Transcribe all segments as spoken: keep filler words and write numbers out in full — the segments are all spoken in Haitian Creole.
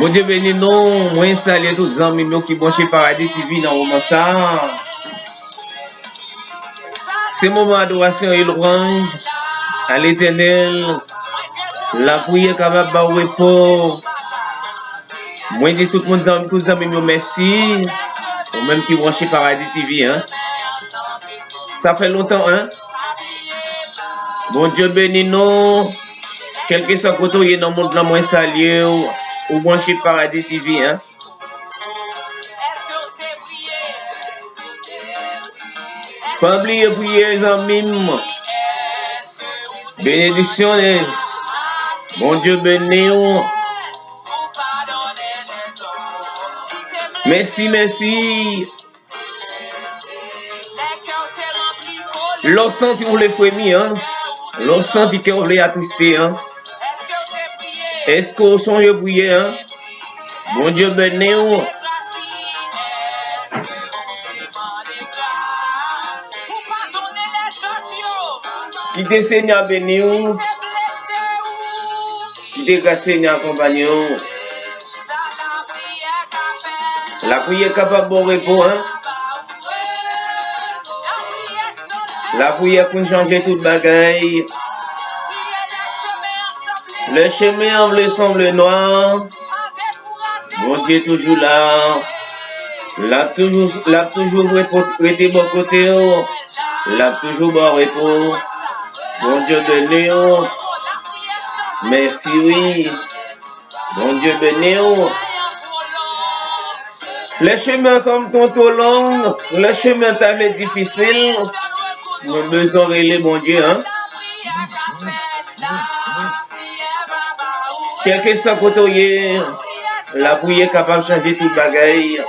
Bondye beni nou. Mwen salye tout zanmi m yo ki branche Paradis T V nan moman sa a. Se moman adorasyon e lwanj a Letènèl. Lapriyè kapab ba w repo. Mwen di tout moun, zanmi, tout zanmi m yo, mèsi. Ou menm ki branche Paradis T V, en. Sa fè lontan, en. Bondye beni nou. Kèlkeswa kote w ye nan mond lan, mwen salye w. Ou branche Paradis T V, en. Pa bliye priye, zanmi m. Benedicciones. Bondye beni w. Mèsi, mèsi. Lè w santi w vle fremi, an, lè w santi kè w vle atriste, an, èske w sonje priye, an? Bondye beni w. Kite Senyè a beni w. Kite gras Senyè a akonpanye w. Lapriyè kapab ba w repo, en. Lapriyè konn chanje tout bagay. Lè chemen an vle sanble nwa, Bondye toujou la. L ap toujou, l ap toujou repo-, rete bò kote w. L ap toujou ba w repo. Bondye beni w. Mèsi, wi. Bondye beni w. Lè chemen an sanm twò twò long, lè chemen an ta vle difisil, nou bezwen rele Bondye, en. Kèlkeswa kote w ye, lapriyè kapab chanje tout bagay.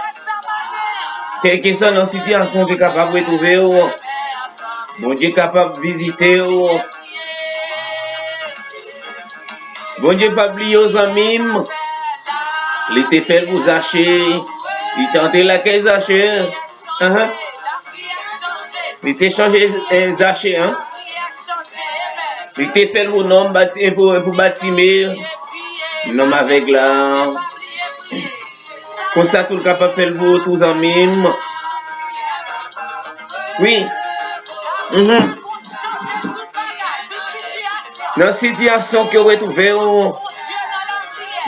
Kèlkeswa nan sitiyasyon w te kapab retwouve w, Bondye kapab vizite w. Bondye pa bliye w, zanmi m. Li te fè l pou Zache. Li te antre lakay Zache. Ahan. Li te chanje, eh, Zache, an. Li te fè l pou nonm Bati-, eh, pou, pou Batime. Nonm avèg la. Konsa tou l kapab fè l pou ou tou, zanmi m. Wi. Mhm. Nan sitiyasyon ke w retwouve w,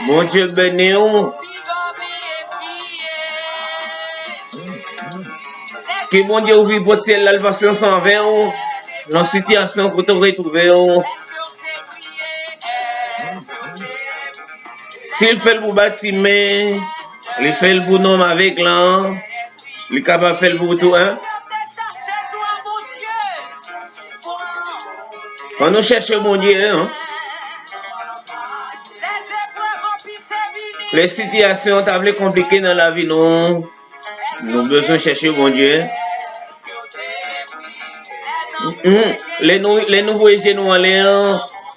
Bondye beni w. Ke Bondye ouvri pòt syèl la, l pase ansanm avè w nan sitiyasyon kote w retwouve w. Si l fè l pou Batime, li fè l pou nonm avèg lan, li kapab fè l pou ou tou, en. Ann nou chèche Bondye, en. Lè sitiyasyon ta vle konplike nan lavi nou, nou bezwen chèche Bondye. Mhm. Lè nou, lè nou voye je nou anlè,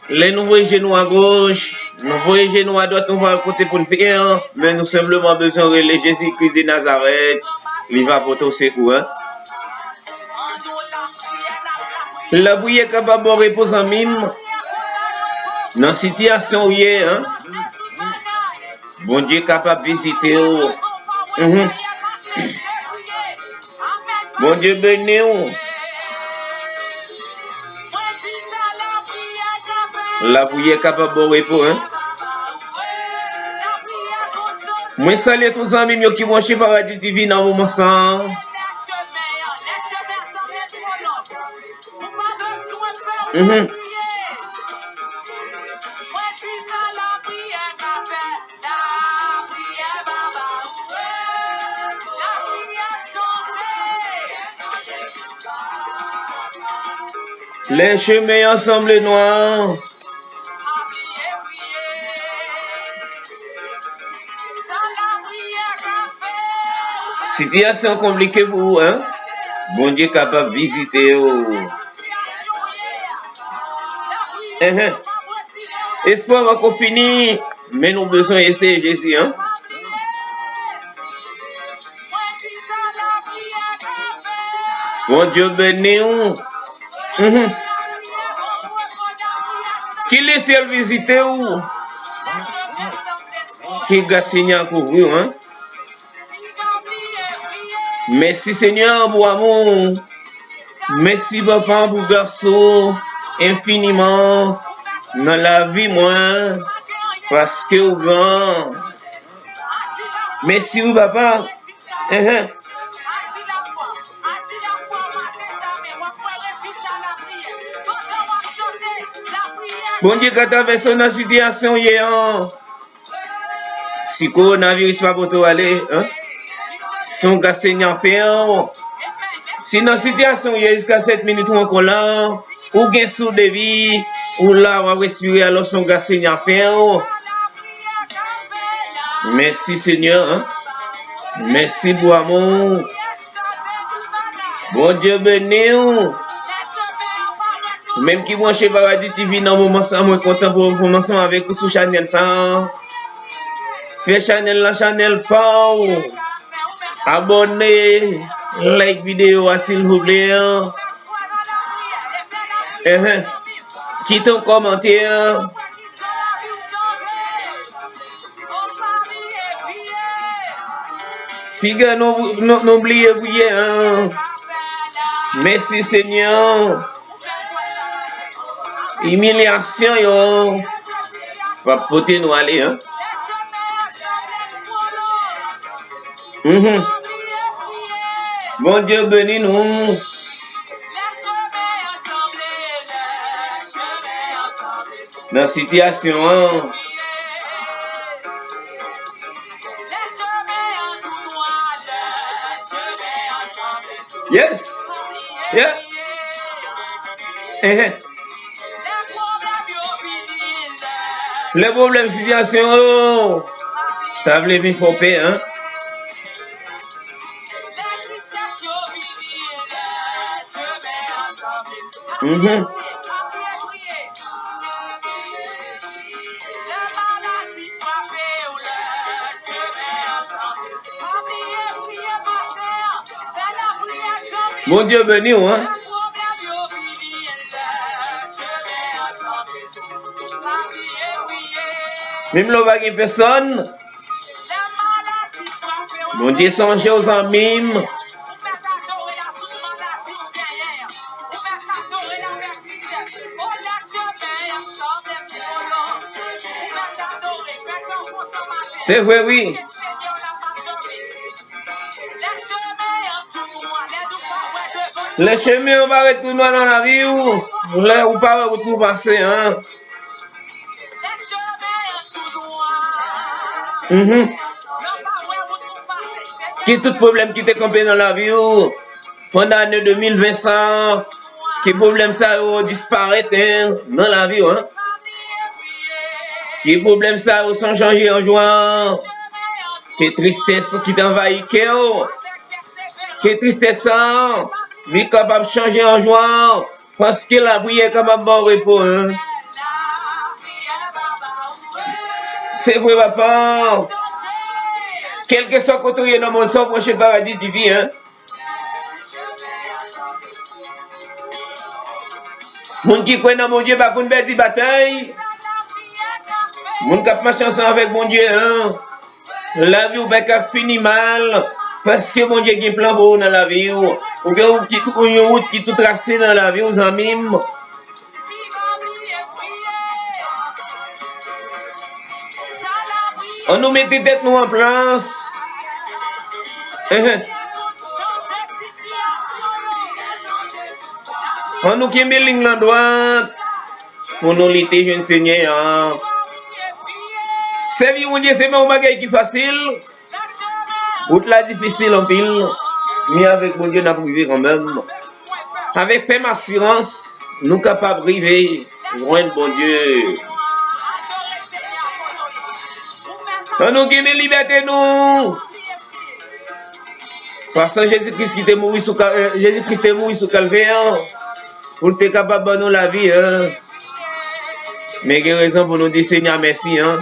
lè nou voye je nou agoch, nou voye je nou adwat, nou pa kote pou n fè, men nou senpleman bezwen rele Jezikri de Nazarèt, li va pote w sekou, en. Lapriyè kapab ba w repo, zanmi m. Nan sitiyasyon w ye, en. Bondye kapab vizite w. Mhm. Bondye beni w. Lapriyè kapab ba w repo, en. Mwen salye tout zanmi m yo ki branche Paradis T V nan moman sa a. Mhm. Lè chemen an sanble nwa. Sitiyasyon konplike pou ou, en? Bondye kapab vizite w. Enhen. Espwa pako fini, men nou bezwen eseye Jezi, en. Bondye beni w. Mhm. Ki lesyèl vizite w. Ke gras Senyè a kouvri w, en. Mèsi Senyè pou amou w. Mèsi Papa pou gras ou enfiniman nan lavi mwen, paske w gran. Mèsi wi Papa. Enhen. Bondye ka travèse w nan sitiyasyon w ye an. Si kowonaviris pa pote w ale, en? Si w ka Senyè pè w, si nan sitiyasyon w ye jiska sèt minit ou ankò la, ou gen sou de vi, ou la, w ap respire, alò si w ka Senyè pè w. Mèsi Senyè, en? Mèsi pou amou w. Bondye beni w. Ou menm ki branche Paradis T V nan moman sa, mwen kontan pou, pou m ansanm avèk ou sou chanèl sa. Fè chanèl la chanèl pa w. Abòne, like videyo a silvouplè. Enhen. Kite yon kòmantè. Piga nou, nou, nou bliye priye, en. Mèsi Senyè. Imilyasyon yo p ap pote nou ale, en. Mhm. Bondye beni nou. Nan sitiyasyon an. Yes. Yeah. Enhen. Lè pwoblèm sitiyasyon yo ta vle vin fè w pè, en. Mhm. Bondye beni w, en. Menm lè w pa gen pèsòn, Bondye sonje w, zanmi m. Se vre, wi. Lè chemen an parèt tou nwa nan lavi w, lè ou pa wè wout pou pase, en. Mhm. Ki tout pwoblèm ki te kanpe nan lavi w pandan ane de mil ven sa, ki pwoblèm sa yo disparèt, en, nan lavi w, en. Ki pwoblèm sa yo san chanje an jwa. Ki tristès ki t anvayi kè w. Ki tristès sa, li kapab chanje an jwa. Paske lapriyè kapab ba w repo, en. Se vre, papa. Kèlkeswa kote w ye nan mond sa, w branche Paradis T V, en. Moun ki kwè nan Bondye pa konn pèdi batay. Moun k ap mache ansanm avèk Bondye, en. Lavi w pa ka fini mal, paske Bondye gen plan pou ou nan lavi w. Ou gen yon wout ki tou, yon wout ki tou trase nan lavi w, zanmi m. Annou mete tèt nou an plas. Enhen. Annou kenbe liy lan dwat pou nou lite jwenn Senyè a. Sèvi Bondye se pa yon bagay ki fasil. Wout la difisil anpil, men avèk Bondye n ap rive kanmenm. Avèk fèm asirans, nou kapab rive jwenn Bondye. Annou kenbe libète nou. Paske Jezi Kris ki te mouri sou Ka-, eh, Jezi Kris te mouri sou Kalvè pou l te kapab ban nou lavi, en. Men gen rezon pou nou di Senyè mèsi, en.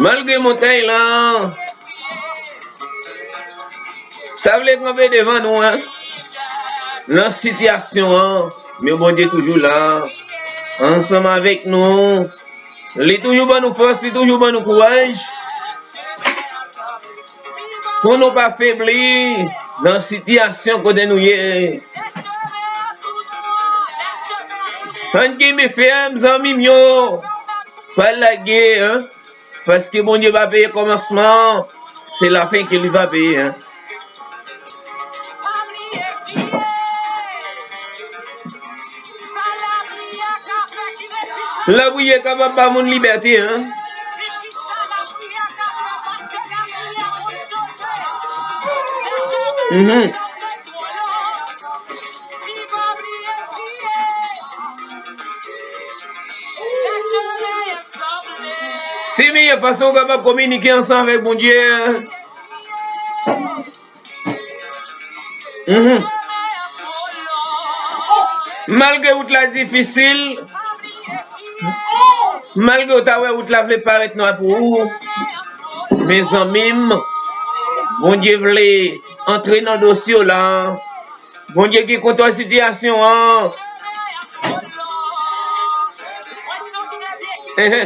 Malgre montay la ta vle kanpe devan nou, en, nan sitiyasyon an, men Bondye toujou la, ansanm avèk nou. Li toujou ban nou fòs, li toujou ban nou kouraj. Pou nou pa febli nan sitiyasyon kote nou ye. Ann kenbe fèm, zanmi m yo. Pa lage, en. Paske Bondye pa peye kòmansman, se lafen ke li va peye, en. Lapriyè kapab ba moun libète, en. Mhm. Se meyè fason w kapab kominike ansanm avèk Bondye. Mhm. Malgre wout la difisil, malgre w ta wè wout la vle parèt nwa pou ou, mezanmi m, Bondye vle antre nan dosye w la. Bondye gen kontwòl sitiyasyon an. Ehe.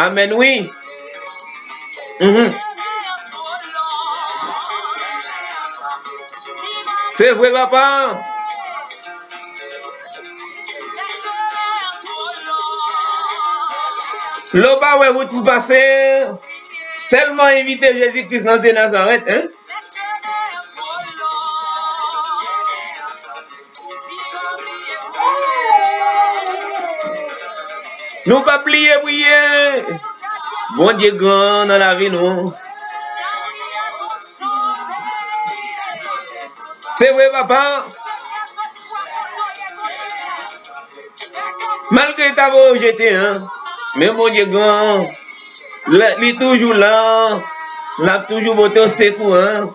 Amèn, wi. Mhm. Se vre, papa. Lè w pa wè wout pou pase, sèlman envite Jezi Kris nan de Nazarèt, en. Nou p ap bliye priye. Bondye gran nan lavi nou. Se vre, papa. Malgre ta voye w jete, en, men Bondye gran. Li, li toujou la. L ap toujou pote w sekou, en.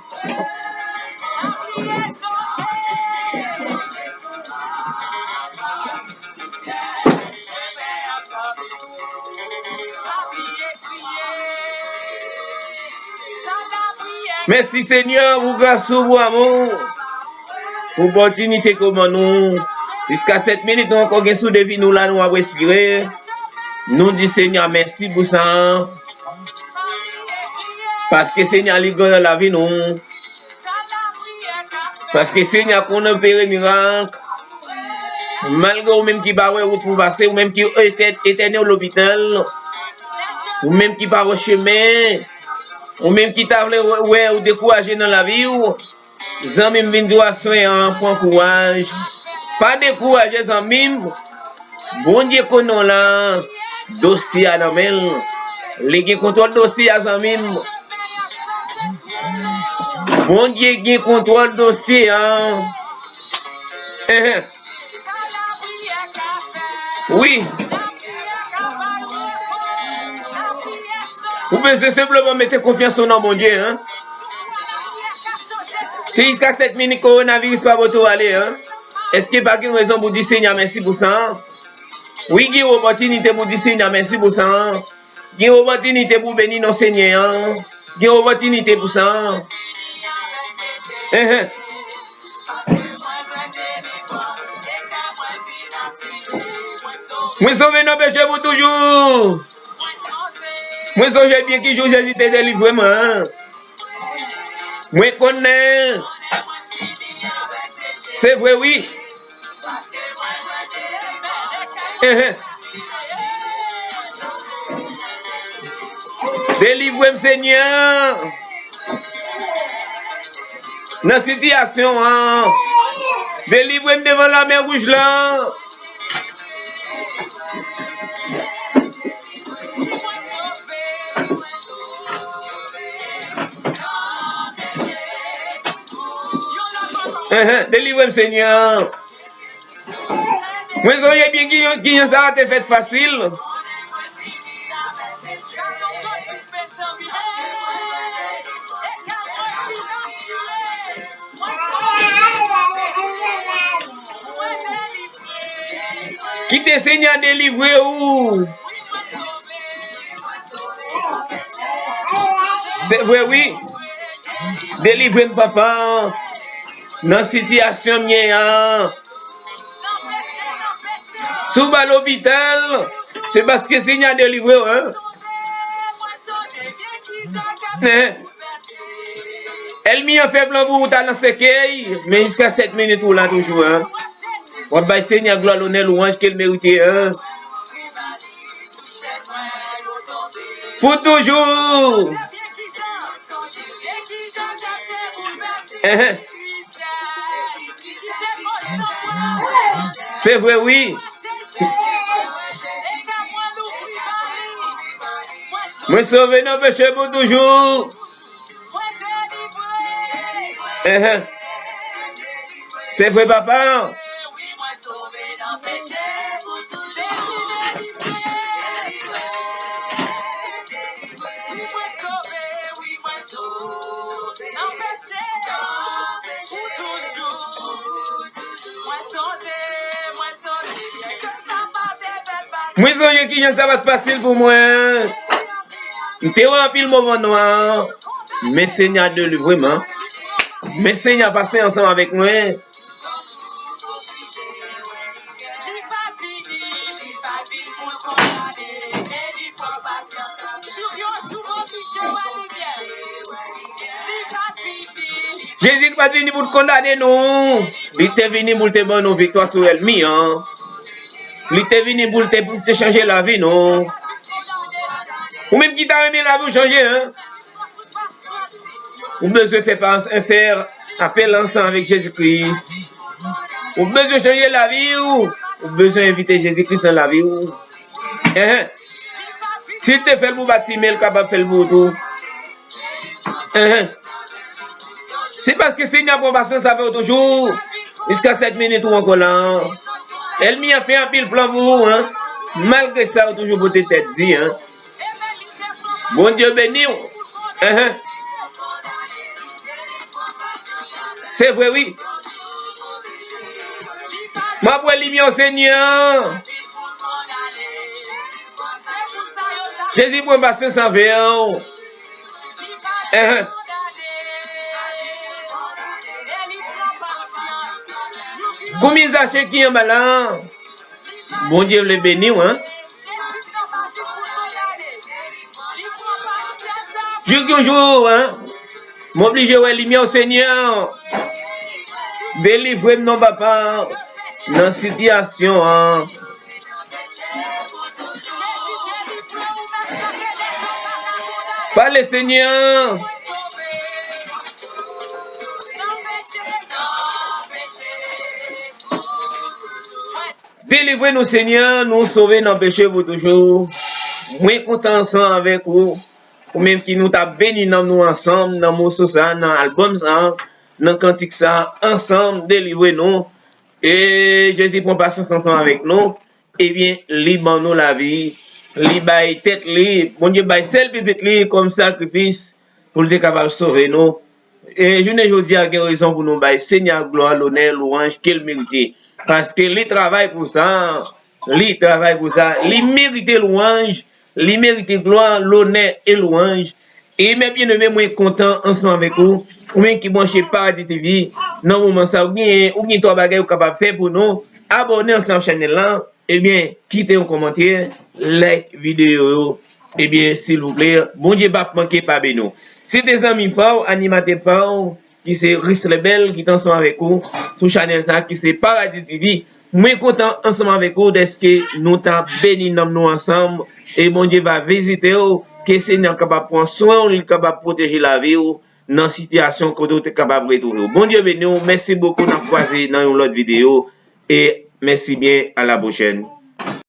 Mèsi, Senyè, pou gras ou, pou amou, pou opòtinite ke w ban nou. Jiska sèt minit, nou ankò gen souf de vi nou la, nou ap respire. Nou di Senyè mèsi pou sa. Paske Senyè li gran nan lavi nou. Paske Senyè konn opere mirak. Malgre ou menm ki pa wè wout pou pase, ou menm ki etè-, etène w lopital, ou menm ki pa wè chemen, ou menm ki ta vle wè, wè ou dekouraje nan lavi w, zanmi m, vin di w aswè an, pran kouraj. Pa dekouraje, zanmi m. Bondye konnen w la, dosye a nan men l. Li gen kontwòl dosye a, zanmi m. Bondye gen kontwòl dosye a. Enhen. Wi. Ou bezwen senpleman mete konfyans ou nan Bondye, en. Se jiska sèt minit kowonaviris pa pote w ale, en. Èske pa gen rezon pou di Senyè mèsi pou sa? Wi, gen opòtinite pou di Senyè mèsi pou sa. Gen opòtinite pou beni non Senyè an. Gen opòtinite pou sa. Enhen. Mwen sove nan peche pou toujou. Mwen sonje byen ki jou Jezi te delivre mwen. Mwen konnen. Se vre, wi. Enhen. Delivre m, Senyè, nan sitiyasyon an. Delivre m devan lamè wouj lan. Enhen, delivre m, Senyè. Mwen sonje byen ki, ki jan sa a te fèt fasil. Kite Senyè delivre ou. Se vre, wi. Delivre m, papa, nan sitiyasyon m ye an. Si w pa lopital, Se paske Senyè a delivre w, hein? Hein? Ènmi an fè plan pou ou ta nan sèkèy, men jiska sèt minit ou la toujou, hein? W ap bay Senyè a glwa, lonè, lwanj ke l merite, hein? Pou toujou. Hein? Se vre, wi. Mwen sove nan peche pou toujou. Hein. Se vre, papa. Mwen sonje kijan sa pa t fasil pou mwen. M te wè anpil moman nwa, men Senyè a delivre m. Men Senyè a pase ansanm avèk mwen. Jezi pa t vini pou l kondane nou. Li te vini pou l te ban nou viktwa sou ènmi an. Li te vini pou l te, pou l te chanje lavi nou. Ou menm ki ta renmen lavi w chanje, hein? Ou bezwen fè pa, fè apèl ansanm avèk Jezi Kris. Ou bezwen chanje lavi w. Ou bezwen envite Jezi Kris nan lavi w. Hein? Si l te fè l pou Batime, l kapab fè l pou ou tou. Hein? Se paske Senyè a pran pasyans avè w toujou. Jiska sèt minit ou ankò la. Ènmi an fè anpil plan pou ou, hein? Malgre sa, ou toujou pote tèt di, hein? Bondye beni w. Hein? Se vre, wi. M ap wè limyè w, Senyè. Jezi pran pasyans avè w. Hein. Konbyen Zache ki anba la? Bondye vle beni w, hein? Jouk yon jou, hein? M oblije wè limyè w, Senyè. Delivre m non, papa, nan sitiyasyon an. Pale, Senyè. Delivre nou, Senyè, nou sove nan peche pou toujou. Mwen kontan ansanm avèk ou. Ou menm ki nou t ap beni nanm nou ansanm nan moso sa, nan albòm sa, nan kantik sa, ansanm, delivre nou. E Jezi pran pasyans ansanm avèk nou. Ebyen, li ban nou lavi. Li bay tèt li, Bondye bay sèl pitit li kòm sakrifis pou l te kapab sove nou. E jounen jodi a, gen rezon pou nou bay Senyè a glwa, lonè, lwanj ke l merite. Paske li travay pou sa, li travay pou sa, li merite lwanj, li merite glwa, lonè e lwanj. E mè byeneme, mwen kontan ansanm avèk ou, ou menm ki branche Paradis T V, nan moman sa, ou gen, ou gen twa bagay ou kapab fè pou nou, abòne ansanm ak chanèl la, ebyen, kite yon kòmantè, like videyo yo, ebyen, silvouplè, Bondye p ap manke pa beni w. Se te zanmi pa w, animatè pa w, ki se Rislebel, ki t ansanm avèk ou sou chanèl sa, ki se Paradis T V. Mwen kontan ansanm avèk ou dèske nou ta beni nanm nou ansanm, e Bondye va vizite w, ke Senyè a kapab pran swen w, li kapab pwoteje lavi w nan sitiyasyon kote w te kapab retwouve w. Bondye beni w, mèsi bokou, n ap kwaze nan yon lòt videyo, e mèsi byen, a la pwochèn.